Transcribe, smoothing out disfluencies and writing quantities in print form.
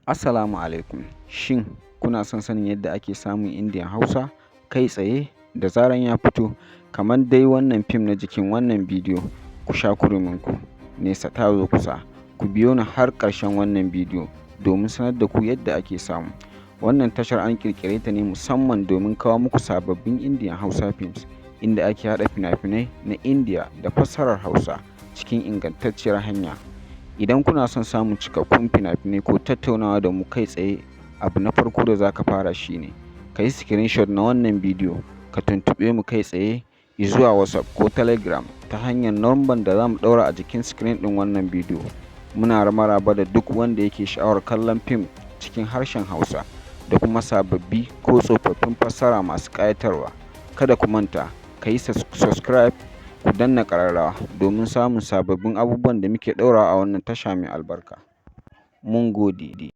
Assalamu alaikum. Shin kuna son sanin yadda ake samun Indian Hausa kai tsaye da zaran ya fito, kamar dai wannan fim na jikin wannan bidiyo? Ku sha kurminku, nesa ta zo kusa. Ku biyo ni har ƙarshen wannan bidiyo domin sanar da ku yadda ake samu. Wannan tashar an ƙirƙire ta ne musamman domin kawo muku sababbin Indian Hausa films, inda ake haɗa fina-finai na Indiya da fassarar Hausa cikin ingantacciyar hanya. Idan kuna son samun cikakkun fina-finai ko tattaunawa da mu kai tsaye, abu na farko da za ka fara shi ne ka yi screenshot na wannan bidiyo, ka tuntuɓe mu kai tsaye zuwa WhatsApp ko Telegram ta hanyar number da za mu ɗaura a jikin screen ɗin wannan bidiyo. Muna maraba da duk wanda yake sha'awar kallon fim cikin harshen Hausa da kuma sababbi ko tsofaffin fassara masu ƙayatarwa. Kada ku manta, ka yi subscribe, ku danna ƙararrawa domin samun sababbin abubuwan da muke ɗaurawa a wannan tasha mai albarka. Mun gode.